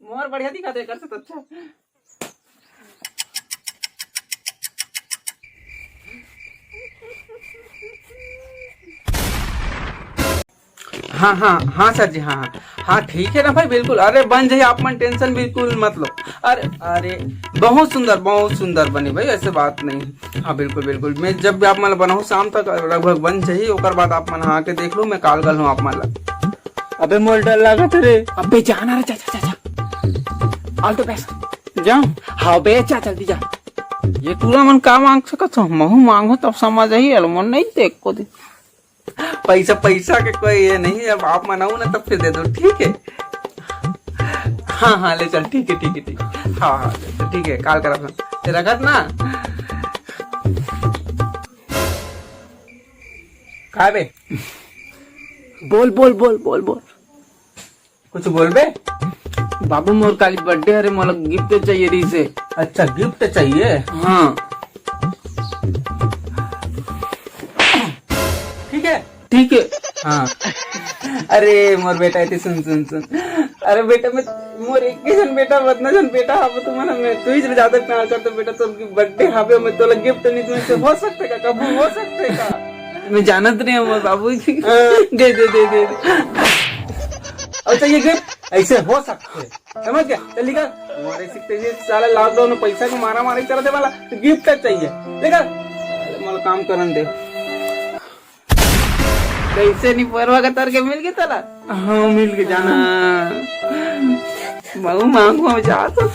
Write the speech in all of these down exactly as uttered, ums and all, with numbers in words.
मोर बढ़िया दिखत हे, एकर से तो अच्छा। हाँ, हाँ, हाँ सर जी, हाँ, हाँ, हाँ, ठीक है ना भाई, बिल्कुल। अरे बन जाही, आप मन tension बिल्कुल मत लो। अरे, अरे, बहुत सुंदर, बहुत सुंदर बनी भाई, ऐसे बात नहीं है। हाँ, बिल्कुल, बिल्कुल, मैं जब भी आप मन ला बनाहूँ, शाम तक लगभग बन जाही, ओकर बाद आप मन आके देख लो, मैं काल कर लूँ आप मन ला। अबे मोर डर लागत रे। अबे जा ना रे, जा, जा, जा, जा। All the best। जा। हाँ बे, जा, जल्दी जा। ये टूरा मन का मांग सकत हो? महू मांगो तब समझ आही, अल मन नहीं देख को दे। पैसा, पैसा के कोई ये नहीं, अब आप मन आऊ ना तब फिर दे दो, ठीक है? हाँ, हाँ, ले चल, ठीक है, ठीक है, ठीक है। हाँ, हाँ, ले चल, ठीक है, काल करा फोन। ते रखत ना। का बे? बोल, बोल, बोल, बोल, बोल। कुछ बोलबे? बाबू, मोर काली birthday हरे, मोला gift चाहिए रहिसे। अच्छा, gift चाहिए? हाँ। ठीक है। ठीक है। हाँ। अरे मोर बेटा, एती सुन, सुन, सुन। अरे बेटा, मैं, मोर एक ही जन बेटा, अतना जन बेटा हवे तुमन में, तू ही ज्यादा प्यार करते बेटा, तो birthday हवे, मैं तोला gift नहीं दूँ, ऐसे हो सकथे का? कभू हो सकथे का? मैं जानत नहीं हूँ मोर बाबू जी। हाँ। दे, दे, दे, दे, दे। अच्छा, ये gift ऐसे हो सकथे, समझ गया? चल निकल। हमारे सीखते ये साला lockdown में पैसा के मारा मारी चलत हे वाला, तो gift चाहिए। निकल। साले मोला काम करन दे। कैसे नहीं परवा का तर के मिल गया तला? हाँ, मिल के जाना। हाँ। महू मांगू हम जा तो।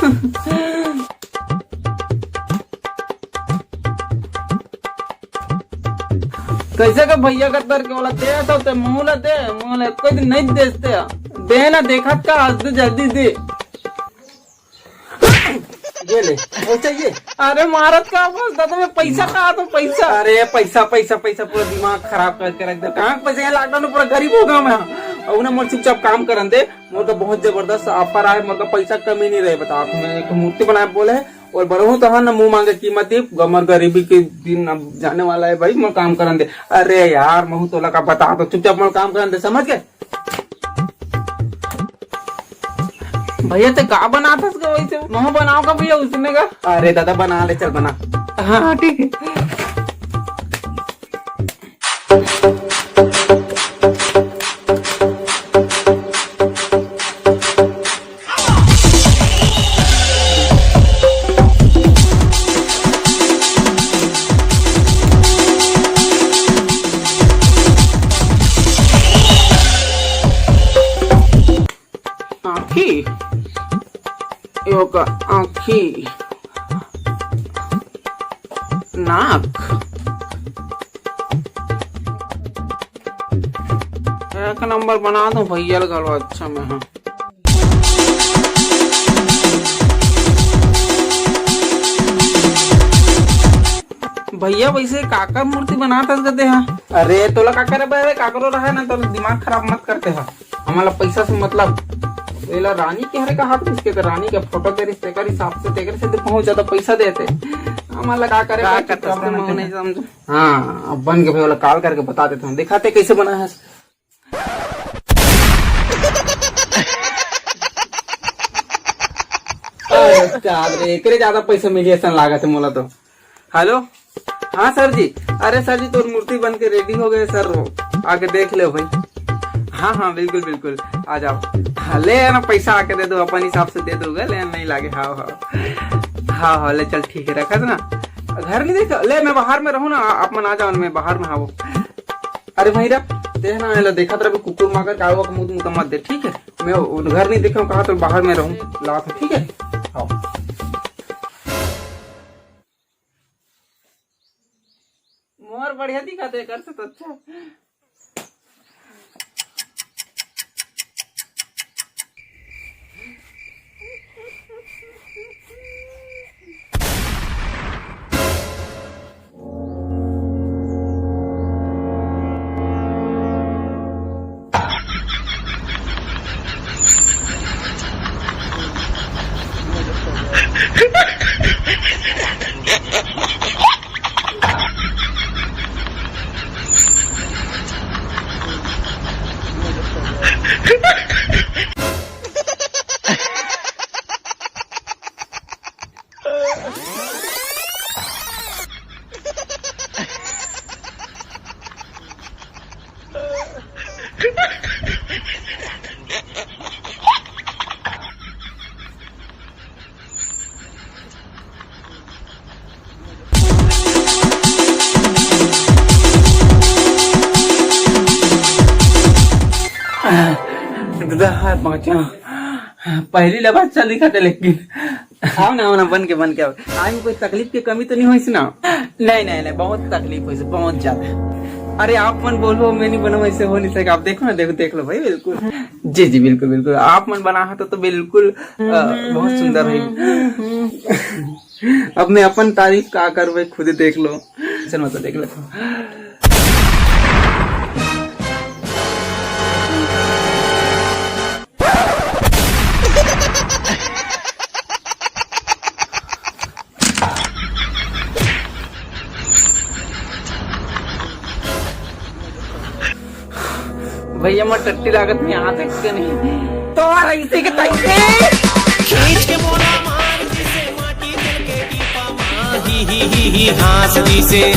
कैसे का भैया का तर के वाला दे तो ते मुंह ला दे, मुंह ला कोई दिन नहीं देते। दे ना, देखत का आज तो जल्दी दे। ये ले, और चाहिए? अरे मारत का बस दादा, मैं पैसा कहा तो पैसा। अरे पैसा, पैसा, पैसा, पूरा दिमाग खराब करके रख दे। कहाँ के पैसा? ये lockdown में पूरा गरीब हो गया मैं। और ना मोर चुपचाप काम करन दे। मोर का बहुत जबरदस्त offer आए, मोर का पैसा कमी नहीं रहे। बता, मैं एक मूर्ति बनाए बोले है, और बरहू तो है ना, मुंह मांगे कीमत ही, हमर गरीबी के दिन अब जाने वाला है भाई, मोर काम करन दे। अरे यार, महू तोला का बता दो, चुपचाप मोर काम करन दे, समझ गए? भैया, ते का बनात हस गा वैसे? महू बनाओ का भैया, उसने का? अरे दादा, बना ले, चल बना। हाँ, हाँ, ठीक है। आँखी, एगो आँखी, नाक, एक नंबर बना दूं भैया ल घलो अच्छा मैं, हाँ। भैया, वैसे काकर मूर्ति बनात हस गा ते हा? अरे, तोला का करे बर हे, काकरो रहे ना, तोला दिमाग खराब मत करते हा। हमला पैसा से मतलब, एला रानी के हरे का हाथ खींच के, तो रानी के फोटो दे रहिस, तेकर हिसाब से, तेकर से तो बहुत ज्यादा पैसा देते। हमला का करे का बर, करते चुपचाप हस, रहना मैं नहीं चाहिए। समझ। हाँ, अब बन के भाई वाला काल करके बता देता हूँ, दिखाते कैसे बना है। अरे, उस्ताद रे, एकरे ज्यादा पैसा मिली ऐसा लागत है मोला तो। हेलो, हाँ सर जी। अरे सर जी, तोर मूर्ति बन के रेडी हो गए सर, आके देख ले भाई। हाँ, हाँ, बिल्कुल, बिल्कुल, आ जाओ। हाँ, ले ना, पैसा आके दे दो, अपन हिसाब से दे दोगे, ले नहीं लागे। हाँ, हाँ, हाँ, हाँ, ले चल, ठीक है, रखा ना। घर नहीं देखा, ले, मैं बाहर में रहूँ ना, आ-, आप मन आ जाओ, मैं बाहर में, हाँ, वो। अरे भाई रा, ते ना एला देखत रहे, कुकुर माकर कालवा के मुंह मुंह मत दे, ठीक है? मैं घर नहीं देखा, कहा तो बाहर में रहूँ, लात, ठीक है? हाँ। मोर बढ़िया दिखत हे, एकर से तो अच्छा। अच्छा, पहली ला बात चल दिखा थे, लेकिन आओ ना, आओ ना, बन के, बन के आओ। आज में कोई तकलीफ की कमी तो नहीं होइस ना? नहीं, नहीं, नहीं, बहुत तकलीफ होइस, बहुत ज्यादा। अरे आप मन बोलो, मैं नहीं बनाऊँ, ऐसे हो नहीं सके। आप देखो ना, देखो, देख लो भाई, बिल्कुल। जी, जी, बिल्कुल, बिल्कुल। आप मन बना हो तो, तो बिल्कुल, अ, बहुत सुंदर है। अब मैं अपन तारीफ का करूँ भाई, खुद ही देख लो। चल, मैं तो देख लेता हूँ। भैया, मोर टट्टी लागत नहीं, हाथ एक के नहीं। तो ऐसे के तैसे। खींच के मोला मार, जैसे माटी जल के टीपा मार। ही, ही, ही, ही, हाँस जैसे।